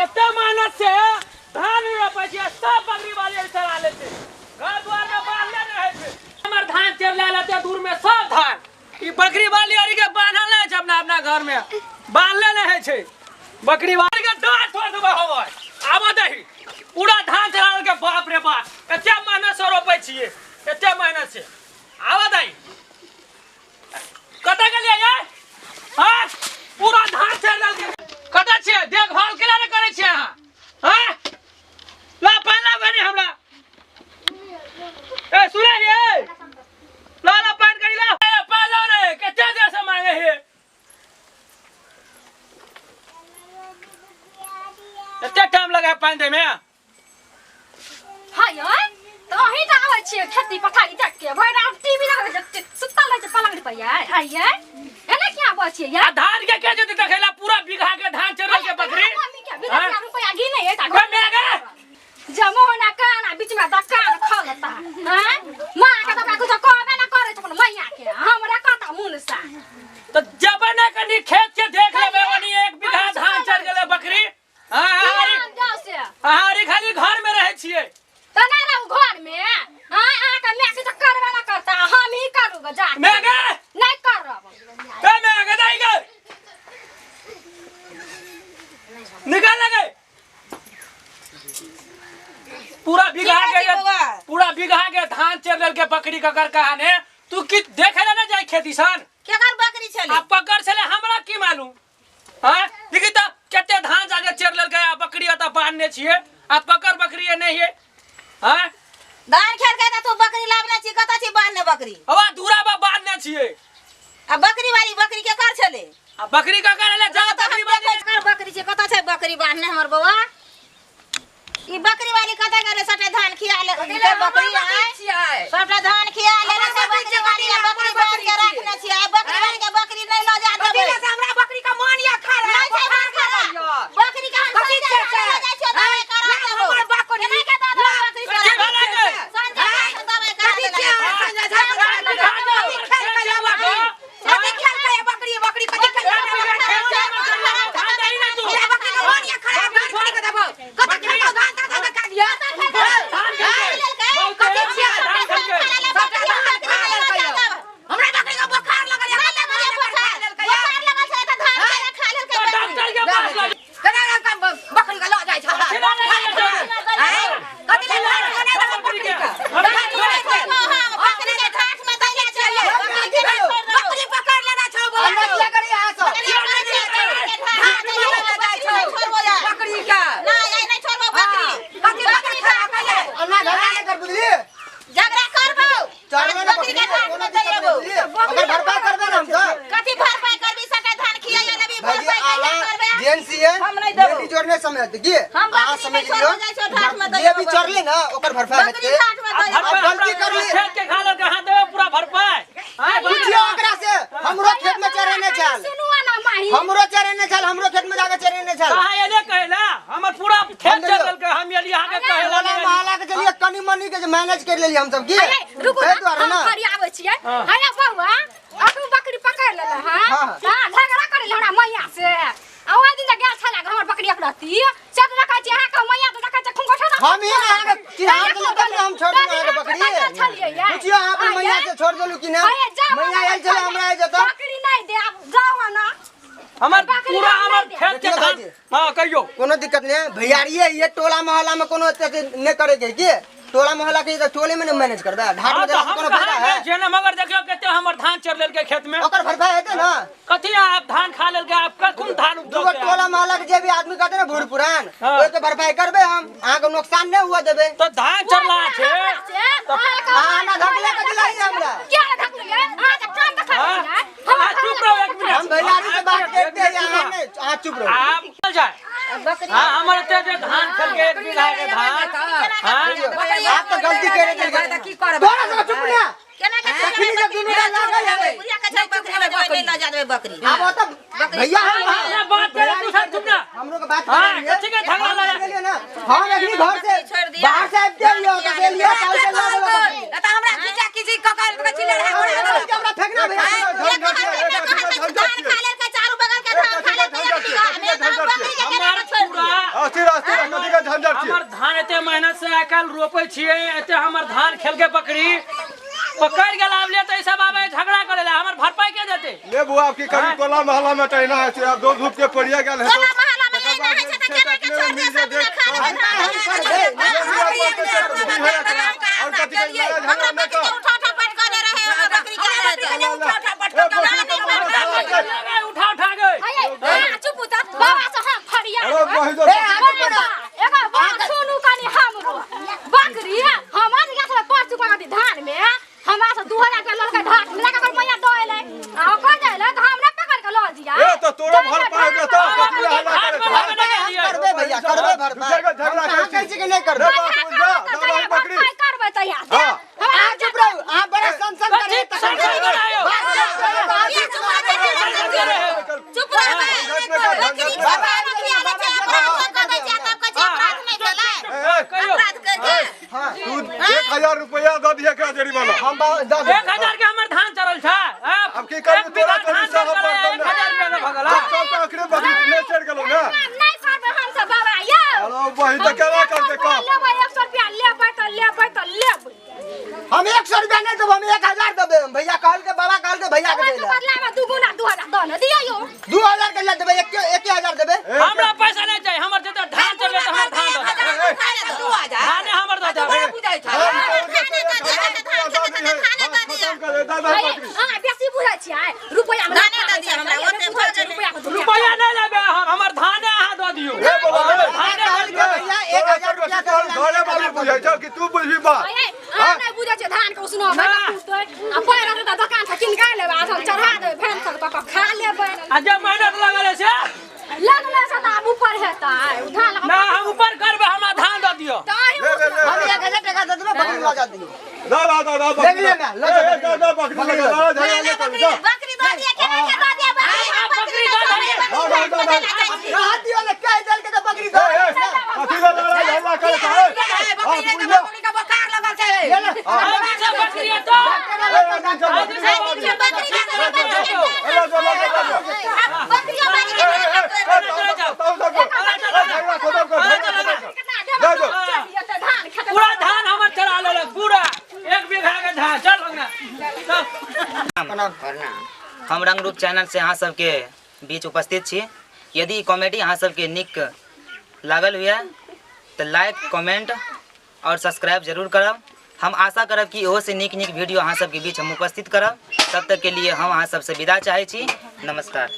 एते मेहनत से धान रोपै छियै, सब बकरी वाली चरा लै छै, घर द्वार में बांधले रहै छै। हमर धान चढ़ ले लेते दूर में सब धान ई बकरी वाली अरी के बांधल नहीं छै, अपना अपना घर में बांधले नहीं है छै। बकरी वाली के डांट छोड़ देबै हमर, आबऽ दही पूरा धान चरा के। बाप रे बाप, एते मेहनत से रोपै छियै, एते मेहनत से। आबऽ दही, कतऽ गेलियै यै? हाँ, पूरा धान चढ़ देलकै। कतऽ छियै? देखभाल केना नहि करै छियै अहाँ? हाँ, ला पानि ला कनी हमरा। ए सुनै हियै? ला ला पानि कनी ला। ए पानि ला रे, कते देर से मांगे हियै, एते टाइम लगा पानि दै में? हाय यै, तऽ अहीं तऽ आबै छियै खेती पथारी देख के भरि रात टीवी लगबै छै, सुतल रहै छै पलंग पर यै। हाय यै, एना किया आबै छियै यै? आ धान के के जेतै देखै ला? पूरा बीघा के धान चढ़ल के बकरी। मम्मी के बीघा रुपया गिने है। ए मैं गे जमोना कान आ बीच में दकान खलता हैं, माँ के तऽ ओकरा कुछो कहबे ना करै छै अपन मैया के, हमरा कहता मुन सा। तो जबे ना कनी खेत के देख लेबै, ओनी एक बीघा धान चढ़ गेलै बकरी। हाँ, अहाँ जाओ से। अहाँ खाली घर में रहै छियै। तऽ नहि रहू घर में? हाँ, अहाँके माय के तऽ करबे ना करता, हम ही करू जा। मैं गे नहीं करब। ए मैं गे जाई गे, निकाल लगे पूरा बीघा की के छै बौआ? पूरा बीघा के धान चढ़ लेल के बकरी ककर कहाने। तू की देखे ला ना जाय खेती सन? केकर बकरी छलै? आ पकड़ छले, हमरा की मालूम? हाँ, देखी त कते धान जाके चढ़ लेल आ बकरी ओतऽ बांधने छियै, आ पकड़ बकरी नहीं है। हाँ, धान खेलकै तऽ तू बकरी लाबने छी, कतऽ छी बान्हने बकरी? हवा दूरा बा बांधने छियै। आ बकरी वाली बकरी केकर छलै? आ बकरी ककर ले जा तऽ हम बकरी वाली देखै केकर बकरी छै, कतऽ छै बकरी बान्हने हमर बौआ? ई बकरी वाली कतऽ गेलै? सबटा धान खिया ले बकरी आय, सबटा धान खिया लेने छै बकरी वाली। आ बकरी बान्ह के राखने छियै, आ बकरी वाली के बकरी नहि लऽ जा देबै। हमरा बकरी का मान या खा रहा नहि छै मान खरा बकरी के, हम कथी संजय छै? लऽ जाइ छियै, दवाइ करा देबौ। हमर बकरी केना के दऽ देबै बकरी कथी तोरा? भेलै गे? संजय के दवाइ करा कथी देलक। छियै संजय झा? कथी खेलकै या बकरी? कथी खेलकै या बकरी? बकरी कथी खेलकै? हमरा बकरी का मान या खा रहा, धान कथी के देबौ? कथी खेलकौ धान ता ता खा लिया? कथी छियै? सबटा धान खा लेलकै या। हमरा बकरी के बोखार लगल या, कते धान खा लेलकै या? बोखार लगल छलै तऽ धान केना खा लेलकै बकरी? डॉक्टर के पास लग केना के बकरी के लऽ जाइ छै? आँय? कथी ले धान खा लेलकै बकरी के? धान खा लेलकै। बकरी के ढाठ में दैले छै, बकरी के नहि छोड़ि देबौ। बकरी पकड़ लेना छौ बौआ। हमरा किया करी अहाँ सब? बकरी के ढाठ में दैले छै, जाइ छौ छोड़बो या। बकरी के। नहि, आइ नहि छोड़बो बकरी। कथी बकरी खा खा अन्ना झगड़ा नहीं कर, बुझलिए? झगड़ा करबौ। चढ़बे ना बकरी बकरी के ढाठ कोनो में दिक्कत दै नहीं, बुझलिए? अगर भरपाई करबे ना हम सब। कथी भरपाई करबी? सबटा धान खियाइया लेबी, भाईजी भरपाई कहिया अहाँ करबे? जेंट्स छियै, हम नहि देबौ। लेडीज जोर नहीं समझते की। हम अहाँ बकरी समझ नहि लियौ, छोड़बो, जाइ छौ ढाठ में दै जे भी देबौ। चढ़ले ना ओकर भरपाई बकरी हेतै। ढाठ में दै अब देबौ। गलती करली। खेत के खा लेलकै, हाथ देबै पूरा भरपाई। हाँ, पूछियो ओकरा से, हमरो खेत में चढ़ेने छल। सुनू ना माही। हमरो चढ़ेने छल, हमरो खेत में जाके चढ़ेने छल। कहाँ एले कहला? हमर पूरा खेत हम चढ़ देलकै, हम एलियै अहाँके कहला। टोला नहि एलियै। मोहल्ला के चलिए कनी मनी के जे मैनेज कर लेलिए हम सब की। अरे रुकू ताहि ना, दुआरे हम ना। फरियाबै छियै। हाँ। हैया बौआ, अखन बकरी पकड़ लेले। हाँ हाँ। हाँ, झगड़ा करै हमरा मैया से, आ ओहि दिन जे गेल छलै हमर बकरी एक रत्ती से तऽ देखै छियै अहाँके मैया तऽ देखै छियै खूब हम ही ना अहाँके चिन्हार देलहुँ तब ने हम छोड़ देलहुँ अहाँके बकरी। पूछियो अहाँ अपन मैया से, छोड़ देलहुँ कि नहि? मैया आयल छलै हमरा आयल जतऽ। बकरी नहि देब, जाउ ना। हमर बकरी पूरा हम हमर नहि देब। खेत के देखियौ धान। भाईजी। हाँ, कहियो। कोनो दिक्कत नहीं है, भैयारिये ये टोला मोहल्ला में कोनो एते नहीं करे के की, टोला मोहल्ला के तऽ टोले में ने मैनेज करबै, ढाट हाँ में तो देला से हम कोनो फायदा कहाँ है? गेल छियै ने, मगर देखियौ कते हमर धान चढ़ लेलकै खेत में। ओकर भरपाई हेतै ना? कथी आप धान खा लेलकै? आप कखन धान दूगो उपजौतै? टोला मोहल्ला के जे भी आदमी कहते ना बूढ़ पुरान, हाँ। ओहिके भरपाई करबै हम, अहाँके नुकसान नहीं हुआ देबै। तो धान चढ़ला छै। अहाँ ना धकले के दिलाई हमरा। हाँ? अहाँ चुप रहो एक मिनट। हम भैयारी से बात करते हैं, अहाँ नहीं, अहाँ चुप रहो। आप चल जाए। बकरी हाँ, हमर एते जे धान खेलकै एक बीघा के धान। हाँ, आप तो गलती करे थे। की करबै? तोरा सब चुप ना। केना के तखनी जब दुनू टा लागल हेबै। बुढ़िया के छै बकरी में देबै, नहि लऽ जा देबै बकरी। आब ओतऽ भैया हम अपना बात करे, तू सब चुप ना। हमरो के बात हाँ, कर लिए। कथी के झगड़ा लड़ा? गेलियै ना, हम अखनी घर से छोड़ि दिअ। बाहर से आबिते रहियै, ओतऽ से एलियै, ताल से लऽ गेलौ बकरी। तऽ हमरा खींचा खींची कऽ कऽ कऽ चिल्ला रहा हमरा हमरा फेकना भैया। एक कहतै, एक कहतै, धान खा लेलकै, चारू बगल के धान खा लेलकै एक बीघा में, तऽ हम बकरी के केना हमर के छोड़ि पूरा दियै? एते मेहनत से आइ काल्हि रोपै छियै, एते हमर धान खेल के बकरी पकड़ के लावले त ई सब आबै झगड़ा करे ला, हमर भरपाई के देते? ले बुआ आपकी कभी टोला मोहल्ला में टहना है, अब दो धूप के पड़िया गेल है। टोला मोहल्ला में एना है छै त केना के छोड़ दे सब दिना खा लेबै धान। और कथी के हमरा बकरी के उठा उठा पटकने रहे, हमरा बकरी के उठा उठा पटकने उठा उठा गए। हां चुप त बाबा से हम फरिया। अरे वही तो एगो बात सुनू कनी, हमरो बकरी हमर गाछ में 5 चुका धान में हमरा से 2000 के ललका धान मिला के मैया दऽ एलै आ ओकर जाइले त हमरा पकड़ के लऽ जिया। ए तो तोरो भरपाई देतो, कथी हल्ला करे? करबे भैया, करबे भरपाई। झगड़ा करै छी कि नहि करबे? बकरी करबे त यार। हां अहाँ चुप रहू, अहाँ बड़ा सनसन करे। चुप रहबै, बकरी बाबा खिया दै छै, अपराध कर दै छै, तब कहै छै अपराध नहि केलै, अपराध करके। तू 1000 रुपया दऽ दिहे एकरा जरिमाना। हम 1000 के हमर धान चरल छै। अब की करबे? तोरा कनी सब पर 1000 रुपया के भगला। सब त अखरे बकरी ले चढ़ गेलौ ना। नहि करबै हम सब बाबा यौ। अरे वही त केना करते? का लेबै 100 रुपया लेबै त लेबै त लेबै। हम 100 रुपया नहीं देब, हम 1000 देबै। भैया कहल के बाबा कहल के भैया के देला। बदला में दुगुना 2000 दऽ ने दियौ यौ। 2000 के ले देबै, 1000 देबै। हमरा पैसा नहीं चाहिए, हमर जते धान चलबे त हमर धान दऽ 2000 धाने हमर दऽ देबै। बुझै छै हां बेसी बुझै छियै, रुपया में धाने दऽ दिअ हमरा, ओते भऽ गेलै। रुपया नहीं लेबै हम, हमर धाने अहाँ दऽ दियौ। ए बाबा धाने भैया 1000 रुपया घरे वाली बुझै छौ कि तू बुझबी बा? अहाँ नहि बुझै छियै धान के उसनो में कुटतै आ पैर रहतै त दोकान से किन के लेबै, आज हम चढ़ा देबै भेन तक पापा खा लेबै। आ जे मेहनत लगल है से लगले से त आब ऊपर हेतै उ धान लगा ना हम ऊपर करबै, हमरा धान दऽ दियौ। त अहीं हम 1000 टका दऽ देबै, बकरी लऽ जा दियौ। ना ना ना ना देख ले ना, लऽ जा। ना बकरी लऽ जा, झगड़ा नहीं कर जा। बकरी दऽ दिअ, केना के दऽ दिअ बकरी? बकरी दऽ दिअ। रह दियौ ने, कहि देलकै त बकरी दऽ। कथी लऽ लड़ाई झगड़ा करे छै? बकरी के बकरी के बोखार लगल छै। बकरी तो पूरा धान हमर चढ़ा लेलक, पूरा 1 बीघा के धान। चल अंगना। हम रंगरूप चैनल से अहाँ सबके बीच उपस्थित छी। यदि कॉमेडी अहाँ सबके नीक लागल हुए तो लाइक कमेंट और सब्सक्राइब जरूर करब। हम आशा करब कि ओहो से नीक नीक वीडियो अहाँ सबके बीच हम उपस्थित करब। तब तक के लिए हम अहाँ सबसे विदा चाहै छी। नमस्कार।